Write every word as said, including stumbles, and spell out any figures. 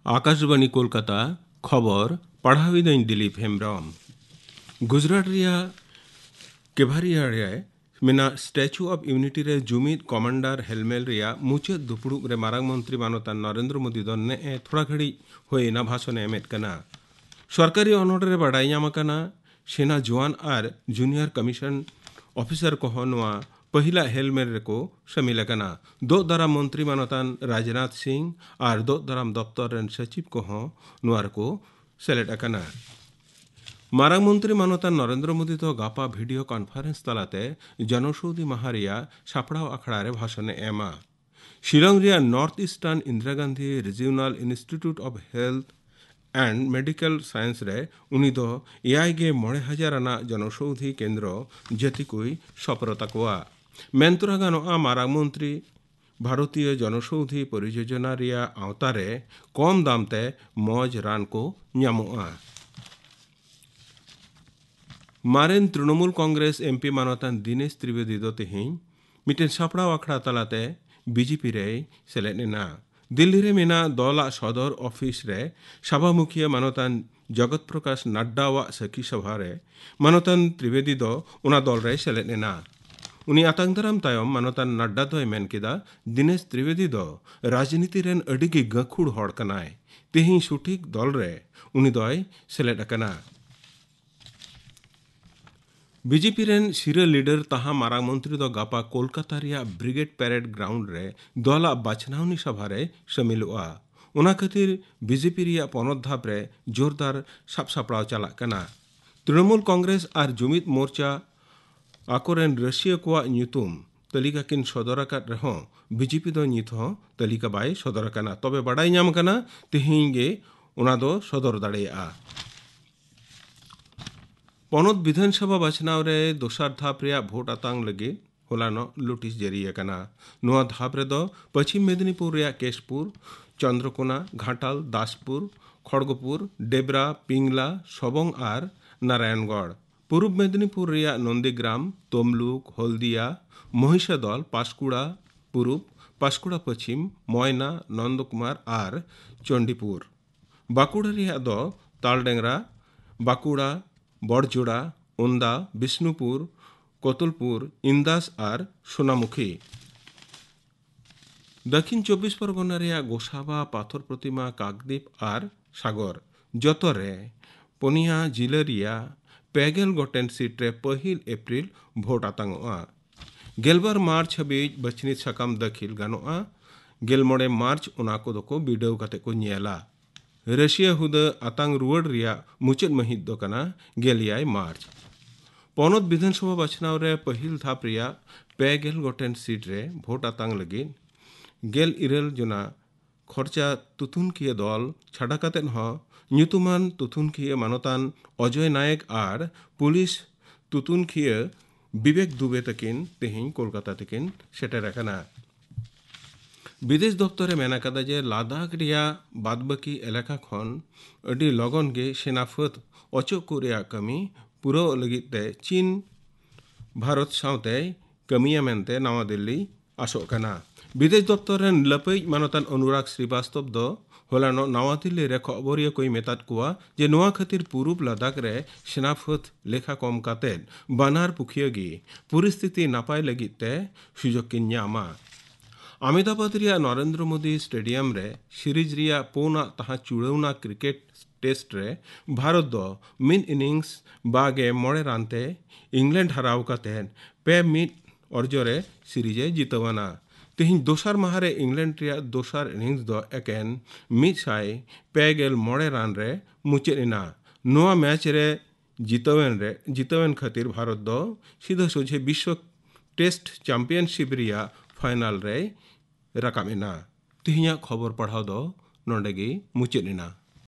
ᱟᱠᱟᱥᱵᱟᱬᱤ ᱠᱳᱞᱠᱟᱛᱟ᱾ ᱠᱷᱚᱵᱚᱨ ᱯᱟᱲᱦᱟᱣᱤᱫᱟᱹᱧ ᱫᱤᱞᱤᱯ ᱦᱮᱢᱵᱨᱚᱢ᱾ ᱜᱩᱡᱽᱨᱟᱴ ᱨᱮᱭᱟᱜ ᱠᱮᱵᱷᱟᱨᱤᱭᱟ ᱨᱮ ᱢᱮᱱᱟᱜ Statue of Unity ᱨᱮ ᱡᱩᱢᱤᱫ ᱠᱚᱢᱟᱱᱰᱟᱨ ᱦᱮᱞᱢᱮᱞ ᱨᱮᱭᱟᱜ ᱢᱩᱪᱟᱹᱫ ᱫᱩᱯᱲᱩᱵ ᱨᱮ ᱢᱟᱨᱟᱝ ᱢᱚᱱᱛᱨᱤ ᱢᱟᱱᱚᱛᱟᱱ ᱱᱚᱨᱮᱱᱫᱨᱚ ᱢᱳᱫᱤ ᱫᱚ ᱱᱮᱜᱼᱮ ᱛᱷᱚᱲᱟ ᱜᱷᱟᱹᱲᱤᱡ ᱦᱩᱭ ᱮᱱᱟ ᱵᱷᱟᱥᱚᱱᱮ ᱮᱢᱮᱫ ᱠᱟᱱᱟ᱾ ᱥᱚᱨᱠᱟᱨᱤ ᱚᱱᱚᱬ ᱨᱮ ᱵᱟᱰᱟᱭ ᱧᱟᱢ ᱟᱠᱟᱱᱟ, ᱥᱮᱱᱟ ᱡᱚᱣᱟᱱ ᱟᱨ ᱡᱩᱱᱤᱭᱚᱨ ᱠᱚᱢᱤᱥᱚᱱ ᱚᱯᱷᱤᱥᱟᱨ ᱠᱚᱦᱚᱸ ᱱᱚᱣᱟ ᱯᱟᱹᱦᱤᱞᱟᱜ ᱦᱮᱞᱢᱮᱞ ᱨᱮᱠᱚ ᱥᱟᱹᱢᱤᱞ ᱟᱠᱟᱱᱟ᱾ ᱫᱚᱜ ᱫᱟᱨᱟᱢ ᱢᱚᱱᱛᱨᱤ ᱢᱟᱱᱚᱛᱟᱱ ᱨᱟᱡᱽᱱᱟᱛᱷ ᱥᱤᱝ ᱟᱨ ᱫᱚᱜ ᱫᱟᱨᱟᱢ ᱫᱚᱯᱛᱚᱨ ᱨᱮᱱ ᱥᱚᱪᱤᱵᱽ ᱠᱚᱦᱚᱸ ᱱᱚᱣᱟ ᱨᱮᱠᱚ ᱥᱮᱞᱮᱫ ᱟᱠᱟᱱᱟ᱾ ᱢᱟᱨᱟᱝ ᱢᱚᱱᱛᱨᱤ ᱢᱟᱱᱚᱛᱟᱱ ᱱᱚᱨᱮᱱᱫᱨᱚ ᱢᱳᱫᱤ ᱫᱚ ᱜᱟᱯᱟ ᱵᱷᱤᱰᱤᱭᱳ ᱠᱚᱱᱯᱷᱟᱨᱮᱱᱥ ᱛᱟᱞᱟᱛᱮ ᱡᱚᱱᱚᱥᱳᱣᱫᱷᱤ ᱢᱟᱦᱟ ᱨᱮᱭᱟᱜ ᱥᱟᱯᱲᱟᱣ ᱟᱠᱷᱲᱟ ᱨᱮ ᱵᱷᱟᱥᱚᱱᱮ ᱮᱢᱟ᱾ ᱥᱤᱞᱚᱝ ᱨᱮᱭᱟᱜ North Eastern Indira Gandhi Regional Institute of Health and Medical Science ᱨᱮ ᱩᱱᱤ ᱫᱚ ᱮᱭᱟᱭ ᱜᱮ ᱢᱚᱬᱮ ᱦᱟᱡᱟᱨ ᱟᱱᱟᱜ ᱡᱚᱱᱚᱥᱳᱣᱫᱷᱤ ᱠᱮᱱᱫᱨᱚ ᱡᱟᱹᱛᱤ ᱠᱚᱭ ᱥᱚᱯᱨᱚᱛ ᱟᱠᱚᱣᱟ᱾ ᱢᱮᱱ ᱛᱚᱨᱟ ᱜᱟᱱᱚᱜᱼᱟ, ᱢᱟᱨᱟᱝ ᱢᱚᱱᱛᱨᱤ ᱵᱷᱟᱨᱚᱛᱤᱭᱚ ᱡᱚᱱᱚᱥᱳᱣᱫᱷᱤ ᱯᱚᱨᱤᱡᱳᱡᱚᱱᱟ ᱨᱮᱭᱟᱜ ᱟᱣᱛᱟ ᱨᱮ ᱠᱚᱢ ᱫᱟᱢ ᱛᱮ ᱢᱚᱡᱽ ᱨᱟᱱ ᱠᱚ ᱧᱟᱢᱚᱜᱼᱟ᱾ ᱢᱟᱨᱮᱱ ᱛᱨᱤᱱᱚᱢᱩᱞ ᱠᱚᱝᱜᱨᱮᱥ ᱮᱢᱯᱤ ᱢᱟᱱᱚᱛᱟᱱ ᱫᱤᱱᱮᱥ ᱛᱨᱤᱵᱮᱫᱤ ᱫᱚ ᱛᱮᱦᱮᱧ ᱢᱤᱫᱴᱮᱱ ᱥᱟᱯᱲᱟᱣ ᱟᱠᱷᱲᱟ ᱛᱟᱞᱟᱛᱮ ᱵᱤᱡᱮᱯᱤ ᱨᱮᱭ ᱥᱮᱞᱮᱫ ᱮᱱᱟ᱾ ᱫᱤᱞᱞᱤ ᱨᱮ ᱢᱮᱱᱟᱜ ᱫᱚᱞᱟᱜ ᱥᱚᱫᱚᱨ ᱚᱯᱷᱤᱥ ᱨᱮ ᱥᱟᱵᱷᱟ ᱢᱩᱠᱷᱤᱭᱟᱹ ᱢᱟᱱᱚᱛᱟᱱ ᱡᱚᱜᱚᱛ ᱯᱨᱚᱠᱟᱥ ᱱᱟᱰᱰᱟᱣᱟᱜ ᱥᱟᱹᱠᱷᱤ ᱥᱚᱵᱷᱟ ᱨᱮ ᱢᱟᱱᱚᱛᱟᱱ ᱛᱨᱤᱵᱮᱫᱤ ᱫᱚ ᱚᱱᱟ ᱫᱚᱞ ᱨᱮᱭ ᱥᱮᱞᱮᱫ ᱮᱱᱟ᱾ ᱩᱱᱤ ᱟᱛᱟᱝ ᱫᱟᱨᱟᱢ ᱛᱟᱭᱚᱢ ᱢᱟᱱᱚᱛᱟᱱ ᱱᱟᱰᱰᱟ ᱫᱚᱭ ᱢᱮᱱ ᱠᱮᱫᱟ, ᱫᱤᱱᱮᱥ ᱛᱨᱤᱵᱮᱫᱤ ᱫᱚ ᱨᱟᱡᱽᱱᱤᱛᱤ ᱨᱮᱱ ᱟᱹᱰᱤ ᱜᱮ ᱜᱟᱹᱠᱷᱩᱲ ᱦᱚᱲ ᱠᱟᱱᱟᱭ᱾ ᱛᱮᱦᱮᱧ ᱥᱚᱴᱷᱤᱠ ᱫᱚᱞ ᱨᱮ ᱩᱱᱤ ᱫᱚᱭ ᱥᱮᱞᱮᱫ ᱟᱠᱟᱱᱟ᱾ ᱵᱤᱡᱮᱯᱤ ᱨᱮᱱ ᱥᱤᱨᱟᱹ ᱞᱤᱰᱟᱨ ᱛᱟᱦᱟ ᱢᱟᱨᱟᱝ ᱢᱚᱱᱛᱨᱤ ᱫᱚ ᱜᱟᱯᱟ ᱠᱳᱞᱠᱟᱛᱟ ᱨᱮᱭᱟᱜ ᱵᱨᱤᱜᱮᱰ ᱯᱮᱨᱮᱰ ᱜᱨᱟᱣᱩᱱᱰ ᱨᱮ ᱫᱚᱞᱟᱜ ᱵᱟᱪᱷᱱᱟᱣᱱᱤ ᱥᱚᱵᱷᱟ ᱨᱮᱭ ᱥᱟᱹᱢᱤᱞᱚᱜᱼᱟ᱾ ᱚᱱᱟ ᱠᱷᱟᱹᱛᱤᱨ ᱵᱤᱡᱮᱯᱤ ᱨᱮᱭᱟᱜ ᱯᱚᱱᱚᱛ ᱫᱷᱟᱯ ᱨᱮ ᱡᱳᱨᱫᱟᱨ ᱥᱟᱵ ᱥᱟᱯᱲᱟᱣ ᱪᱟᱞᱟᱜ ᱠᱟᱱᱟ᱾ ᱛᱨᱤᱱᱚᱢᱩᱞ ᱠᱚᱝᱜᱨᱮᱥ ᱟᱨ ᱡᱩᱢᱤᱫ ᱢᱳᱨᱪᱟ ᱟᱠᱚᱨᱮᱱ ᱨᱟᱹᱥᱤᱭᱟᱹ ᱠᱚᱣᱟᱜ ᱧᱩᱛᱩᱢ ᱛᱟᱹᱞᱤᱠᱟ ᱠᱤᱱ ᱥᱚᱫᱚᱨ ᱟᱠᱟᱫ ᱨᱮᱦᱚᱸ, ᱵᱤᱡᱮᱯᱤ ᱫᱚ ᱱᱤᱛ ᱦᱚᱸ ᱛᱟᱹᱞᱤᱠᱟ ᱵᱟᱭ ᱥᱚᱫᱚᱨ ᱟᱠᱟᱱᱟ᱾ ᱛᱚᱵᱮ ᱵᱟᱰᱟᱭ ᱧᱟᱢ ᱟᱠᱟᱱᱟ, ᱛᱮᱦᱮᱧ ᱜᱮ ᱚᱱᱟ ᱫᱚ ᱥᱚᱫᱚᱨ ᱫᱟᱲᱮᱭᱟᱜᱼᱟ᱾ ᱯᱚᱱᱚᱛ ᱵᱤᱫᱷᱟᱱ ᱥᱚᱵᱷᱟ ᱵᱟᱪᱷᱱᱟᱣ ᱨᱮ ᱫᱚᱥᱟᱨ ᱫᱷᱟᱯ ᱨᱮᱭᱟᱜ ᱵᱷᱳᱴ ᱟᱛᱟᱝ ᱞᱟᱹᱜᱤᱫ ᱦᱚᱞᱟᱱᱚᱜ ᱱᱳᱴᱤᱥ ᱡᱟᱹᱨᱤ ᱟᱠᱟᱱᱟ᱾ ᱱᱚᱣᱟ ᱫᱷᱟᱯ ᱨᱮᱫᱚ ᱯᱚᱪᱷᱤᱢ ᱢᱮᱫᱤᱱᱤᱯᱩᱨ ᱨᱮᱭᱟᱜ ᱠᱮᱥᱯᱩᱨ, ᱪᱚᱱᱫᱨᱚᱠᱳᱱᱟ, ᱜᱷᱟᱴᱟᱞ, ᱫᱟᱥᱯᱩᱨ, ᱠᱷᱚᱲᱜᱚᱯᱩᱨ, ᱰᱮᱵᱽᱨᱟ, ᱯᱤᱝᱞᱟ, ᱥᱚᱵᱚᱝ ᱟᱨ ᱱᱟᱨᱟᱭᱚᱱᱜᱚᱲ, ᱯᱩᱨᱩᱵ ᱢᱮᱫᱤᱱᱤᱯᱩᱨ ᱨᱮᱭᱟᱜ ᱱᱚᱱᱫᱤᱜᱨᱟᱢ, ᱛᱚᱢᱞᱩᱠ, ᱦᱚᱞᱫᱤᱭᱟ, ᱢᱚᱦᱤᱥᱟᱫᱚᱞ, ᱯᱟᱥᱠᱩᱲᱟ ᱯᱩᱨᱩᱵ, ᱯᱟᱸᱥᱠᱩᱲᱟ ᱯᱚᱪᱷᱤᱢ, ᱢᱚᱭᱱᱟ, ᱱᱚᱱᱫᱚᱠᱩᱢᱟᱨ ᱟᱨ ᱪᱚᱱᱰᱤᱯᱩᱨ᱾ ᱵᱟᱸᱠᱩᱲᱟ ᱨᱮᱭᱟᱜ ᱫᱚ ᱛᱟᱞᱰᱮᱝᱨᱟ, ᱵᱟᱸᱠᱩᱲᱟ, ᱵᱚᱲᱡᱳᱲᱟ, ᱩᱱᱫᱟ, ᱵᱤᱥᱱᱩᱯᱩᱨ, ᱠᱚᱛᱩᱞᱯᱩᱨ, ᱤᱱᱫᱟᱥ ᱟᱨ ᱥᱳᱱᱟᱢᱩᱠᱷᱤ᱾ ᱫᱟᱹᱠᱷᱤᱱ ᱪᱚᱵᱵᱤᱥ ᱯᱚᱨᱜᱚᱱᱟ ᱨᱮᱭᱟᱜ ᱜᱳᱥᱟᱵᱟ, ᱯᱟᱛᱷᱚᱨ ᱯᱨᱚᱛᱤᱢᱟ, ᱠᱟᱠᱫᱤᱯ ᱟᱨ ᱥᱟᱜᱚᱨ, ᱡᱚᱛᱚ ᱨᱮ ᱯᱩᱱᱭᱟ ᱡᱤᱞᱟᱹ ᱨᱮᱭᱟᱜ ᱯᱮ ᱜᱮᱞ ᱜᱚᱴᱮᱱ ᱥᱤᱴ ᱨᱮ ᱯᱟᱹᱦᱤᱞ ᱮᱯᱨᱤᱞ ᱵᱷᱳᱴ ᱟᱛᱟᱝᱚᱜᱼᱟ᱾ ᱜᱮᱞᱵᱟᱨ ᱢᱟᱨᱪ ᱦᱟᱹᱵᱤᱡ ᱵᱟᱹᱪᱷᱱᱤᱛ ᱥᱟᱠᱟᱢ ᱫᱟᱹᱠᱷᱤᱞ ᱜᱟᱱᱚᱜᱼᱟ᱾ ᱜᱮᱞ ᱢᱚᱬᱮ ᱢᱟᱨᱪ ᱚᱱᱟ ᱠᱚᱫᱚ ᱠᱚ ᱵᱤᱰᱟᱹᱣ ᱠᱟᱛᱮ ᱠᱚ ᱧᱮᱞᱟ᱾ ᱨᱟᱹᱥᱤᱭᱟᱹ ᱦᱩᱫᱟᱹ ᱟᱛᱟᱝ ᱨᱩᱣᱟᱹᱲ ᱨᱮᱭᱟᱜ ᱢᱩᱪᱟᱹᱫ ᱢᱟᱹᱦᱤᱛ ᱫᱚ ᱠᱟᱱᱟ ᱜᱮᱞ ᱮᱭᱟᱭ ᱢᱟᱨᱪ᱾ ᱯᱚᱱᱚᱛ ᱵᱤᱫᱷᱟᱱ ᱥᱚᱵᱷᱟ ᱵᱟᱪᱷᱱᱟᱣ ᱨᱮ ᱯᱟᱹᱦᱤᱞ ᱫᱷᱟᱯ ᱨᱮᱭᱟᱜ ᱯᱮ ᱜᱮᱞ ᱜᱚᱴᱮᱱ ᱥᱤᱴ ᱨᱮ ᱵᱷᱳᱴ ᱟᱛᱟᱝ ᱞᱟᱹᱜᱤᱫ ᱜᱮᱞ ᱤᱨᱟᱹᱞ ᱡᱚᱱᱟ ᱠᱷᱚᱨᱪᱟ ᱛᱩᱛᱩᱱᱠᱤᱭᱟᱹ ᱫᱚᱞ ᱪᱷᱟᱰᱟ ᱠᱟᱛᱮᱫ ᱦᱚᱸ ᱧᱩᱛᱩᱢᱟᱱ ᱛᱩᱛᱩᱱᱠᱤᱭᱟᱹ ᱢᱟᱱᱚᱛᱟᱱ ᱚᱡᱚᱭ ᱱᱟᱭᱮᱠ ᱟᱨ ᱯᱩᱞᱤᱥ ᱛᱩᱛᱩᱱᱠᱤᱭᱟᱹ ᱵᱤᱵᱮᱠ ᱫᱩᱵᱮ ᱛᱟᱹᱠᱤᱱ ᱛᱮᱦᱮᱧ ᱠᱳᱞᱠᱟᱛᱟ ᱛᱮᱠᱤᱱ ᱥᱮᱴᱮᱨ ᱟᱠᱟᱱᱟ᱾ ᱵᱤᱫᱮᱥ ᱫᱚᱯᱛᱚᱨ ᱮ ᱢᱮᱱ ᱟᱠᱟᱫᱟ ᱡᱮ ᱞᱟᱫᱟᱠᱷ ᱨᱮᱭᱟᱜ ᱵᱟᱫᱵᱟᱹᱠᱤ ᱮᱞᱟᱠᱟ ᱠᱷᱚᱱ ᱟᱹᱰᱤ ᱞᱚᱜᱚᱱ ᱜᱮ ᱥᱮᱱᱟ ᱯᱷᱟᱹᱫ ᱚᱪᱚᱜ ᱠᱚ ᱨᱮᱭᱟᱜ ᱠᱟᱹᱢᱤ ᱯᱩᱨᱟᱹᱣ ᱞᱟᱹᱜᱤᱫ ᱛᱮ ᱪᱤᱱ ᱵᱷᱟᱨᱚᱛ ᱥᱟᱶᱛᱮ ᱠᱟᱹᱢᱤᱭᱟ ᱢᱮᱱᱛᱮ ᱱᱟᱣᱟ ᱫᱤᱞᱞᱤ ᱟᱥᱚᱜ ᱠᱟᱱᱟ᱾ ᱵᱤᱫᱮᱥ ᱫᱚᱯᱛᱚᱨ ᱨᱮᱱ ᱞᱟᱹᱯᱟᱹᱭᱤᱡ ᱢᱟᱱᱚᱛᱟᱱ ᱚᱱᱩᱨᱟᱜᱽ ᱥᱨᱤᱵᱟᱥᱛᱚᱵ ᱫᱚ ᱦᱚᱞᱟᱱᱚᱜ ᱱᱟᱣᱟ ᱫᱤᱞᱞᱤ ᱨᱮ ᱠᱷᱚᱵᱚᱨᱤᱭᱟᱹ ᱠᱚᱭ ᱢᱮᱛᱟᱫ ᱠᱚᱣᱟ ᱡᱮ ᱱᱚᱣᱟ ᱠᱷᱟᱹᱛᱤᱨ ᱯᱩᱨᱩᱵ ᱞᱟᱫᱟᱠᱷ ᱨᱮ ᱥᱮᱱᱟ ᱯᱷᱟᱹᱫ ᱞᱮᱠᱷᱟ ᱠᱚᱢ ᱠᱟᱛᱮ ᱵᱟᱱᱟᱨ ᱯᱩᱠᱷᱤᱭᱟᱹ ᱜᱮ ᱯᱚᱨᱤᱥᱛᱷᱤᱛᱤ ᱱᱟᱯᱟᱭ ᱞᱟᱹᱜᱤᱫ ᱛᱮ ᱥᱩᱡᱳᱜᱽ ᱠᱤᱱ ᱧᱟᱢᱟ᱾ ᱟᱢᱮᱫᱟᱵᱟᱫᱽ ᱨᱮᱭᱟᱜ ᱱᱚᱨᱮᱱᱫᱨᱚ ᱢᱳᱫᱤ ᱥᱴᱮᱰᱤᱭᱟᱢ ᱨᱮ ᱥᱤᱨᱤᱡᱽ ᱨᱮᱭᱟᱜ ᱯᱩᱱᱟᱜ ᱛᱟᱦᱟᱸ ᱪᱩᱲᱟᱹᱣᱱᱟ ᱠᱨᱤᱠᱮᱴ ᱴᱮᱥᱴ ᱨᱮ ᱵᱷᱟᱨᱚᱛ ᱫᱚ ᱢᱤᱫ ᱤᱱᱤᱝᱥ ᱵᱟᱜᱮ ᱢᱚᱬᱮ ᱨᱟᱱ ᱛᱮ ᱤᱝᱞᱮᱱᱰ ᱦᱟᱨᱟᱣ ᱠᱟᱛᱮ ᱯᱮ ᱢᱤᱫ ᱚᱨᱡᱚ ᱨᱮ ᱥᱤᱨᱤᱡᱽ ᱮ ᱡᱤᱛᱟᱹᱣ ᱟᱱᱟ᱾ ᱛᱮᱦᱮᱧ ᱫᱚᱥᱟᱨ ᱢᱟᱦᱟ ᱨᱮ ᱤᱝᱞᱮᱱᱰ ᱨᱮᱭᱟᱜ ᱫᱚᱥᱟᱨ ᱤᱱᱤᱝᱥ ᱫᱚ ᱮᱠᱮᱱ ᱢᱤᱫ ᱥᱟᱭ ᱯᱮ ᱜᱮᱞ ᱢᱚᱬᱮ ᱨᱟᱱ ᱨᱮ ᱢᱩᱪᱟᱹᱫ ᱮᱱᱟ᱾ ᱱᱚᱣᱟ ᱢᱮᱪ ᱨᱮ ᱡᱤᱛᱟᱹᱣᱮᱱ ᱨᱮ, ᱡᱤᱛᱟᱹᱣᱮᱱ ᱠᱷᱟᱹᱛᱤᱨ ᱵᱷᱟᱨᱚᱛ ᱫᱚ ᱥᱤᱫᱷᱟᱹ ᱥᱚᱡᱷᱮ ᱵᱤᱥᱣᱚ ᱴᱮᱥᱴ ᱪᱟᱢᱯᱤᱭᱟᱱᱥᱤᱯ ᱨᱮᱭᱟᱜ ᱯᱷᱟᱭᱱᱟᱞ ᱨᱮᱭ ᱨᱟᱠᱟᱵ ᱮᱱᱟ᱾ ᱛᱮᱦᱮᱧᱟᱜ ᱠᱷᱚᱵᱚᱨ ᱯᱟᱲᱦᱟᱣ ᱫᱚ ᱱᱚᱰᱮ ᱜᱮ ᱢᱩᱪᱟᱹᱫ ᱮᱱᱟ᱾